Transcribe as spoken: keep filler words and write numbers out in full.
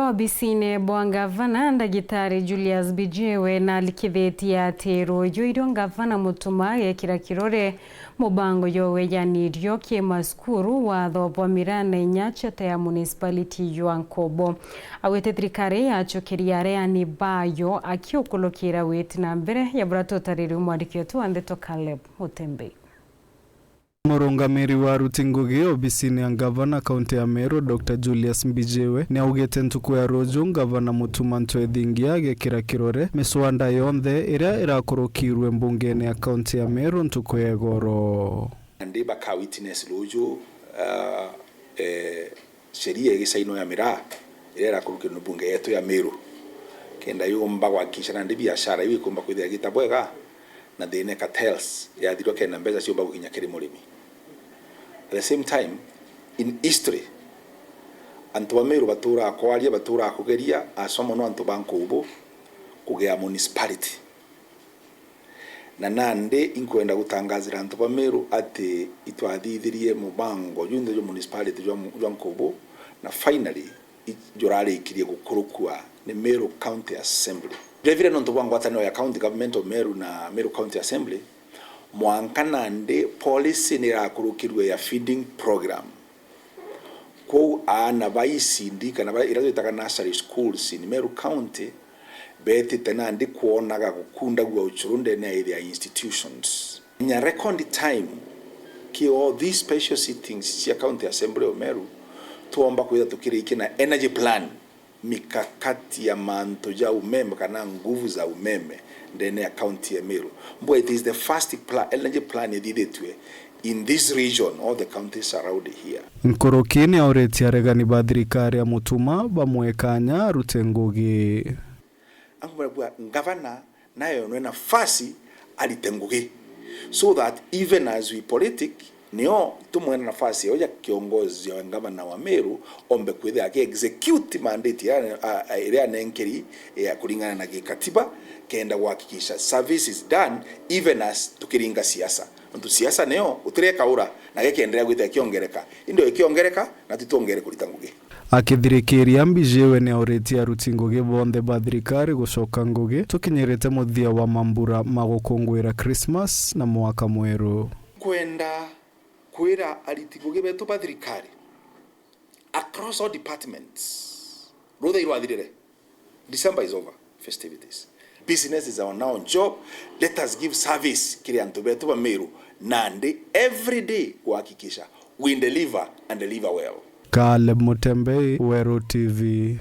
Obisine bwa ngavana, Ndagitari Julius Mbijiwe nalikithitie ati ruuju irio ngavana Mutuma agekira kirore mubango jwa wejanirio ki masukuru, watho bwa miraa na inya chata ya municipality jwa Nkubu. Augite thirikari yachukiria areani bayo akiukulukira witi na mbere ya buria tutariri mwandiki wetu wa ndeto Caleb Mutembei. Murungamiri wa aruti ngugi obisine ya ngavana kaunti ya Meru, Doctor Julius Mbijiwe, ni augite ntuku ya ruuju ngavana Mutuma M'Ethingia agekira kirore miswanda yonthe iria irakurukirwe mbungene ya kaunti ya Meru ntuku ya igoro. Nandi baka witness ruuju, ah, eh, sheria igisainwa ya miraa iria irakurukirwe ni bunge yetu ya Meru, kenda yumba gwakikisha nandi biashara iu ikumba kwithira igita bwega na thina cartels yathirwa kenda mbeca ciumba gukinya kiri murimi. At the same time, in history, antu ba Meru baturaa kwaria, baturaa kugeria, aswa mono antu ba Nkubu kugea municipality. Na nandi inkwenda gutangazira antu ba Meru ati itwathithirie mubango junthe jwa municipality jwa, jwa Nkubu, na finally i-, jurarikirie gukurukua ni Meru County Assembly. Vile vile nontu bwa ngwataniro ya County Government of Meru na Meru County Assembly, mwanka nandi policy ni irakurukirue ya feeding program. Kwou aana ba E C D kana ba-, iria twitaga nursery schools in Meru County, betite nandi kwonaga gukundagua uchuru ndene ya their institutions. Inya record time, ki all these special sittings cia County Assembly of Meru, twomba kwithira tukirikia na energy plan, mikakati ya mantu ja umeme kana nguvu za umeme ndene ya county ya Meru. Mbwa, it is the first pla-, energy plan ithithitue in this region, all the counties around here. Nkuruki ni auritie aregani ba thirikari ya Mutuma bamwe kanya arute ngugi. Angu barabua ngavana nayo nwe nafasi arite ngugi, so that even as we politic, nio tumwena nafasi yo ya kiongozi wa ngavana wa Meru ombe kwithira aki execute mandate iria, a, a, iria anenkeri ya kuringana na gikatiba, kenda gwakikisha service is done even as tukiringa siasa. Nontu siasa nio utireka ura na gikienderea gwithira kiongereka, indi ikiongereka na titwongere kurita ngugi. Akithirikiria, Mbijiwe ni auritie aruti ngugi bonthe ba thirikari gucoka ngugi tukinyirite muthia wa mambura ma gukunguira Christmas na mwaka mweru. Kwenda kwira ariti ngugi betu ba thirikari across all departments, rutha irwathirire. December is over, festivities. Business is our now job. Let us give service kiri antu betu ba Meru nandi every day kuhakikisha we deliver and deliver well. Caleb Mutembei, Weru T V.